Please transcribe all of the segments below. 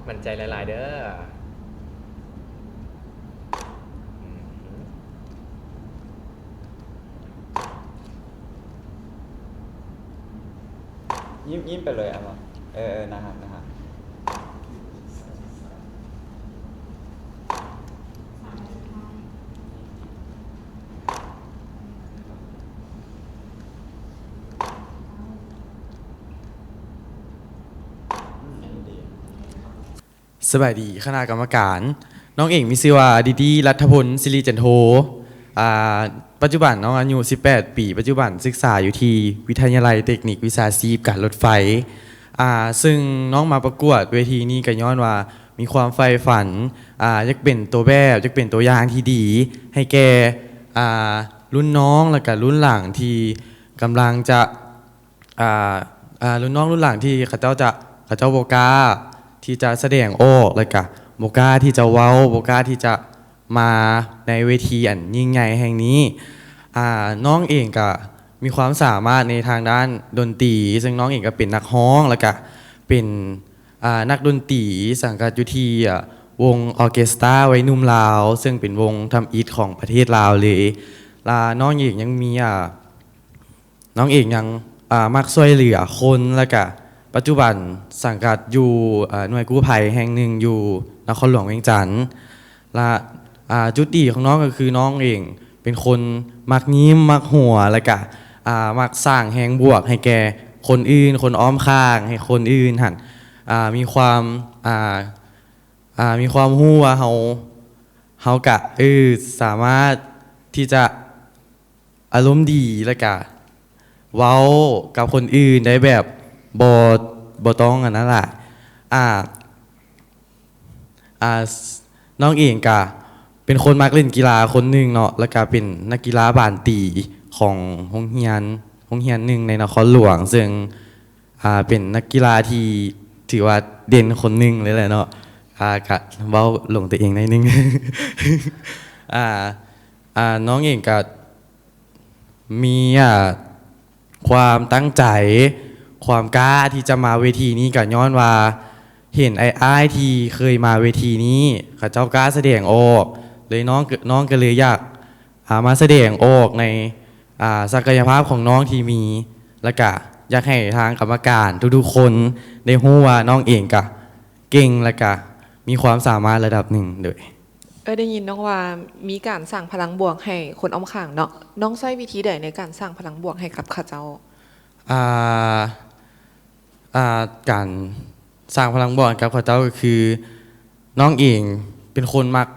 ໝັ້ນໃຈຫຼາຍໆເດີ້. ຍິ້ມ ຍິ້ມໄປເລີຍ ເອົາບໍ່? ເອີ ເອີ ໜ້າຮັກ ໜ້າຮັກ. ສະບາຍດີຄະນະກຳມະການ. ນ້ອງເອງມີຊື່ວ່າ ດີດີ ລັດຖະພົນ ສິລິຈັນໂທ. ອາ ປັດຈຸບັນນ້ອງອາຍຸສິບແປດປີ, ປັດຈຸບັນສຶກສາຢູ່ທີ່ວິທະຍາໄລເຕັກນິກວິຊາຊີບການລົດໄຟ. ອາ ເຊິ່ງນ້ອງມາປະກວດເວທີນີ້ກໍຍ້ອນວ່າມີຄວາມໃຝ່ຝັນ ອາ ຢາກເປັນຕົວແບບ, ຢາກເປັນຕົວຢ່າງທີ່ດີໃຫ້ແກ່ ອາ ລຸ້ນນ້ອງ ແລະກະລຸ້ນຫຼັງທີ່ກຳລັງຈະ ອາ ອາ ລຸ້ນນ້ອງລຸ້ນຫຼັງທີ່ເຂົາເຈົ້າຈະ ເຂົາເຈົ້າບໍ່ກ້າທີ່ຈະສະແດງອອກ ແລະກະບໍ່ກ້າທີ່ຈະເວົ້າ ບໍ່ກ້າທີ່ຈະມາໃນເວທີອັນຍິ່ງໃຫຍ່ແຫ່ງນີ້. ອາ ນ້ອງເອງກະມີຄວາມສາມາດໃນທາງດ້ານດົນຕີ ເຊິ່ງນ້ອງເອງກະເປັນນັກຮ້ອງ ແລະກະເປັນ ອາ ນັກດົນຕີສັງກັດຢູ່ທີ່ ອາ ວົງອໍເກສຕາໄວໜຸ່ມລາວ ເຊິ່ງເປັນວົງທຳອິດຂອງປະເທດລາວເລີຍ. ລະນ້ອງເອງຍັງມີ ອາ ນ້ອງເອງຍັງ ອາ ມັກຊ່ວຍເຫຼືອຄົນ ແລະກະປັດຈຸບັນສັງກັດຢູ່ ອາ ໜ່ວຍກູ້ໄພແຫ່ງໜຶ່ງຢູ່ນະຄອນຫຼວງວຽງຈັນ. ລະ ອາ ຈຸດດີຂອງນ້ອງກໍຄືນ້ອງເອງເປັນຄົນມັກຍິ້ມ ມັກຫົວ ແລະກະ ອາ ມັກສ້າງແຮງບວກໃຫ້ແກ່ຄົນອື່ນ, ຄົນອ້ອມຂ້າງ, ໃຫ້ຄົນອື່ນຫັ້ນ ອາ ມີຄວາມ ອາ ອາ ມີຄວາມຮູ້ວ່າເຮົາ ເຮົາກະ ເອີ ສາມາດທີ່ຈະ ອາລົມດີ ແລ້ວກະເວົ້າກັບຄົນອື່ນໄດ້ແບບບໍ່ ບໍ່ຕ້ອງອັນນັ້ນລະ ອາ ອາ ນ້ອງເອງກະເປັນຄົນມັກຫຼິ້ນກິລາຄົນໜຶ່ງເນາະ ແລ້ວກະເປັນນັກກິລາບານຕີຂອງໂຮງຮຽນ ໂຮງຮຽນໜຶ່ງໃນນະຄອນຫຼວງ ເຊິ່ງ ອາ ເປັນນັກກິລາທີ່ຖືວ່າເດັ່ນຄົນໜຶ່ງເລີຍແຫຼະເນາະ ອາ ກະເວົ້າລົງຕົວເອງໜ້ອຍໜຶ່ງ ອາ ອາ ນ້ອງເອງກະມີ ອາ ຄວາມຕັ້ງໃຈ ຄວາມກ້າທີ່ຈະມາເວທີນີ້ ກະຍ້ອນວ່າເຫັນອ້າຍໆທີ່ເຄີຍມາເວທີນີ້ ເຂົາເຈົ້າກ້າສະແດງອອກ ເລີຍນ້ອງ ນ້ອງກະເລີຍຢາກ ອາ ມາສະແດງອອກໃນ ອາ ສັກກະຍະພາບຂອງນ້ອງທີ່ມີ ແລະກະຢາກໃຫ້ທາງກຳມະການທຸກໆຄົນໄດ້ຮູ້ວ່ານ້ອງເອງກະເກັ່ງ ແລະກະມີຄວາມສາມາດລະດັບໜຶ່ງໂດຍ. ເອີ ໄດ້ຍິນນ້ອງວ່າມີການສ້າງພະລັງບວກໃຫ້ຄົນອ້ອມຂ້າງເນາະ, ນ້ອງໃຊ້ວິທີໃດໃນການສ້າງພະລັງບວກໃຫ້ກັບເຂົາເຈົ້າ? ອາ ອາ ການສ້າງພະລັງບວກໃຫ້ກັບເຂົາເຈົ້າ ກໍຄືນ້ອງເອງເປັນຄົນມັກ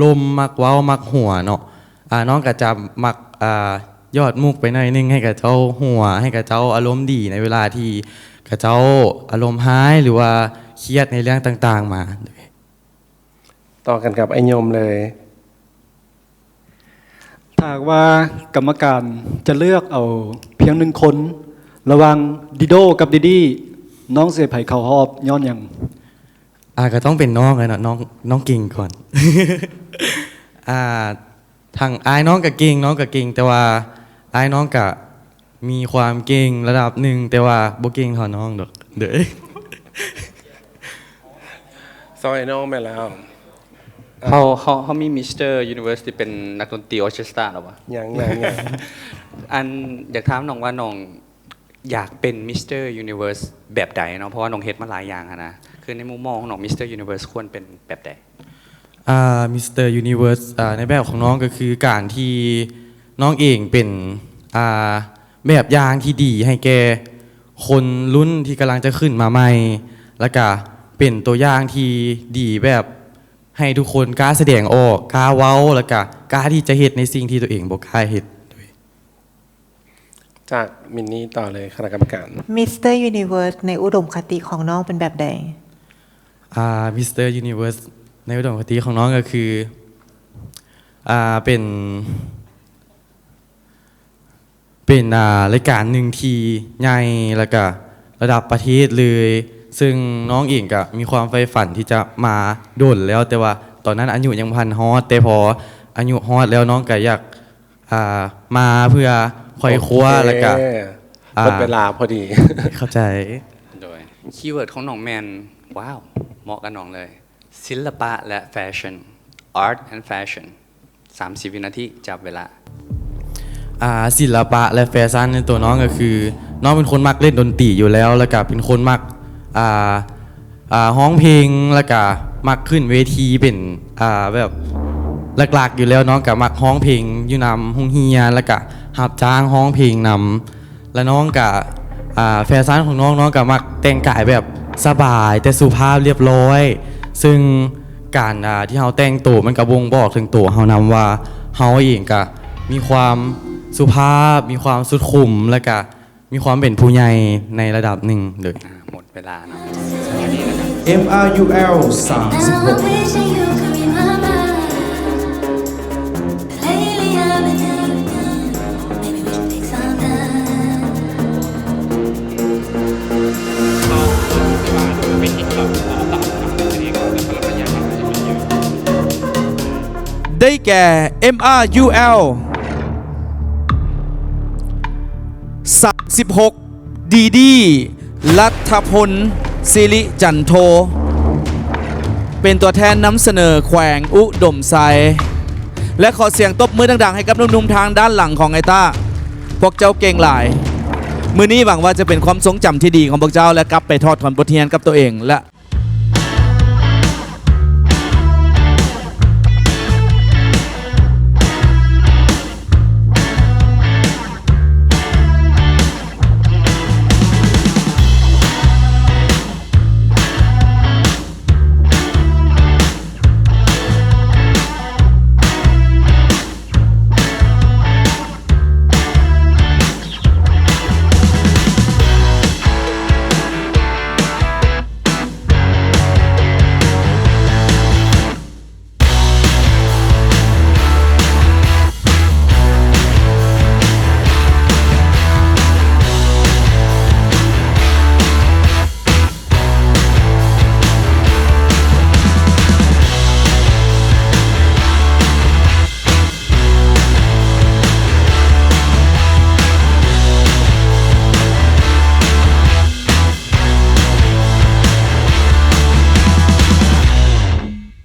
ລົມ ມັກເວົ້າ ມັກຫົວເນາະ ອາ ນ້ອງກໍຈະມັກ ອາ ຢອດມຸກໄປໜ້ອຍໜຶ່ງ ໃຫ້ເຂົາເຈົ້າຫົວ ໃຫ້ເຂົາເຈົ້າອາລົມດີໃນເວລາທີ່ເຂົາເຈົ້າອາລົມຮ້າຍ ຫຼືວ່າຄຽດໃນເລື່ອງຕ່າງໆມາ. ຕໍ່ກັນກັບອ້າຍຍົມເລີຍ. ຖ້າຫາກວ່າກຳມະການຈະເລືອກເອົາພຽງໜຶ່ງຄົນ ລະຫວ່າງດີໂດກັບດີດີ ນ້ອງຊິໃຫ້ໃຜເຂົ້າຮອບຍ້ອນຫຍັງ? ອາ ກໍຕ້ອງເປັນນ້ອງແຫຼະເນາະ, ນ້ອງ ນ້ອງເກັ່ງກ່ອນ. ອາ ທັງອ້າຍນ້ອງກໍເກັ່ງ, ນ້ອງກໍເກັ່ງ, ແຕ່ວ່າອ້າຍນ້ອງກໍ ມີຄວາມເກັ່ງລະດັບໜຶ່ງ ແຕ່ວ່າບໍ່ເກັ່ງເທົ່ານ້ອງດອກເດີ້. ຊອຍນ້ອງແມ່ນແລ້ວ. ເຮົາ ເຮົາ ເຮົາມີມິສເຕີຢູນິເວີສທີ່ເປັນນັກດົນຕີອໍເຄສຕາແລ້ວບໍ່? ຍັງ ຍັງ ຍັງ. ອັນ ຢາກຖາມນ້ອງວ່ານ້ອງຢາກເປັນມິສເຕີຢູນິເວີສແບບໃດເນາະ? ເພາະວ່ານ້ອງເຮັດມາຫຼາຍຢ່າງຫັ້ນນະ. ຄືໃນມຸມມອງຂອງນ້ອງ ມິສເຕີຢູນິເວີສຄວນເປັນແບບໃດ? ອາ ມິສເຕີຢູນິເວີສ ອາ ໃນແບບຂອງນ້ອງກໍຄືການທີ່ນ້ອງເອງເປັນ ອາ ແບບຢ່າງທີ່ດີໃຫ້ແກ່ຄົນລຸ້ນທີ່ກຳລັງຈະຂຶ້ນມາໃໝ່ ແລ້ວກະເປັນຕົວຢ່າງທີ່ດີແບບໃຫ້ທຸກຄົນກ້າສະແດງອອກ, ກ້າເວົ້າ ແລ້ວກະກ້າທີ່ຈະເຮັດໃນສິ່ງທີ່ຕົວເອງບໍ່ກ້າເຮັດ. ຈາກມິນນີ້ຕໍ່ເລີຍ ຄະນະກຳມະການ. ມິສເຕີຢູນິເວີສໃນອຸດົມຄະຕິຂອງນ້ອງເປັນແບບໃດ? ອາ ມິສເຕີຢູນິເວີສໃນອຸດົມຄະຕິຂອງນ້ອງກໍຄື ອາ ເປັນ ເປັນ ອາ ລາຍການໜຶ່ງທີ່ໃຫຍ່ ແລ້ວກະລະດັບປະເທດເລີຍ, ເຊິ່ງນ້ອງເອງກະມີຄວາມໃຝ່ຝັນທີ່ຈະມາດົນແລ້ວ, ແຕ່ວ່າຕອນນັ້ນອາຍຸຍັງບໍ່ທັນຮອດ, ແຕ່ພໍອາຍຸຮອດແລ້ວ ນ້ອງກະຢາກ ອາ ມາເພື່ອໄຂວ້ຄວ້າ ໂອເຄ ແລ້ວກະ ອາ ໝົດເວລາພໍດີ ເຂົ້າໃຈ. ໂດຍ ຄີເວີດຂອງນ້ອງແມ່ນ ວ້າວ ເໝາະກັບນ້ອງເລີຍ. ສິລະປະ ແລະ ແຟຊັ່ນ Art and Fashion ສາມສິບວິນາທີ ຈັບເວລາ. ອ່າ ສິລະປະ ແລະ ແຟຊັ່ນໃນຕົວນ້ອງກໍຄື ນ້ອງເປັນຄົນມັກຫຼິ້ນດົນຕີຢູ່ແລ້ວ ແລ້ວກະເປັນຄົນມັກ ອ່າ ອ່າ ຮ້ອງເພງ ແລ້ວກະມັກຂຶ້ນເວທີເປັນ ອ່າ ແບບຫຼັກໆຢູ່ແລ້ວ. ນ້ອງກະມັກຮ້ອງເພງຢູ່ນຳໂຮງຮຽນ ແລ້ວກະຮັບຈ້າງຮ້ອງເພງນຳ. ແລະ ນ້ອງກະ ອ່າ ແຟຊັ່ນຂອງນ້ອງ ນ້ອງກະມັກແຕ່ງກາຍແບບສະບາຍແຕ່ສຸພາບລຽບລ້ອຍ ເຊິ່ງການ ອ່າ ທີ່ເຮົາແຕ່ງໂຕ ມັນກະບົ່ງບອກເຖິງໂຕເຮົານຳວ່າ ເຮົາເອງກະມີຄວາມສຸພາບ ມີຄວາມສຸດຂຸມ ແລະກະມີຄວາມເປັນຜູ້ໃຫຍ່ໃນລະດັບໜຶ່ງເລີຍ. ອ່າ ໝົດເວລາເນາະ. ເອັມອາຢູແອລ ສາມສິບຫົກ ໄດ້ແກ່ ເອັມອາຢູແອລ ສາມສິບຫົກ ດີດີ ລັດທະພົນ ສິລິຈັນໂທ ເປັນຕົວແທນນຳສະເໜີແຂວງອຸດົມໄຊ ແລະ ຂໍສຽງຕົບມືດັງໆໃຫ້ກັບໜຸ່ມໆທາງດ້ານຫຼັງຂອງໄອຕ້າ. ພວກເຈົ້າເກັ່ງຫຼາຍ. ມື້ນີ້ຫວັງວ່າຈະເປັນຄວາມຊົງຈຳທີ່ດີຂອງພວກເຈົ້າ ແລະ ກັບໄປຖອດຖອນບົດຮຽນກັບຕົວເອງ ແລະ